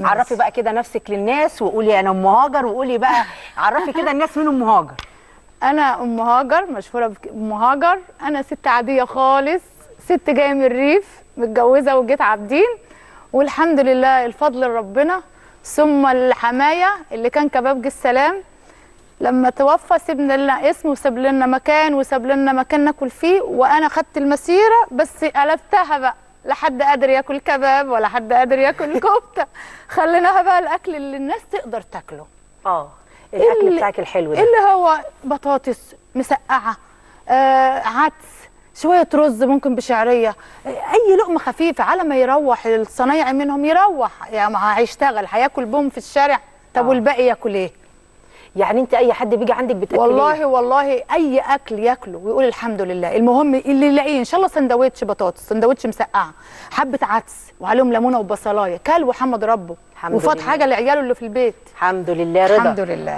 عرفي بقى كده نفسك للناس وقولي انا ام هاجر، وقولي بقى عرفي كده الناس مين ام هاجر. انا ام هاجر، مشهورة بام هاجر. انا ست عادية خالص، ست جاية من الريف، متجوزة وجيت عابدين، والحمد لله الفضل لربنا ثم الحماية اللي كان كبابجي السلام. لما توفى سيبنا لنا اسم وساب لنا مكان وساب لنا مكان ناكل فيه، وانا خدت المسيرة بس قلبتها بقى، لا حد قادر ياكل كباب ولا حد قادر ياكل كفته، خليناها بقى الاكل اللي الناس تقدر تاكله. الاكل بتاعك الحلو ده اللي هو بطاطس مسقعه، عدس، شوية رز ممكن بشعريه، اي لقمة خفيفة على ما يروح الصنايعي منهم، يروح يعني ما هيشتغل هياكل بوم في الشارع، طب والباقي ياكل ايه؟ يعني انت اي حد بيجي عندك بتاكليه؟ والله والله اي اكل ياكله ويقول الحمد لله، المهم اللي يلاقيه ان شاء الله سندوتش بطاطس، سندوتش مسقعه، حبه عدس وعليهم ليمونه وبصلايه، كل وحمد ربه وفات حاجة لعياله اللي في البيت. الحمد لله. رضا الحمد لله.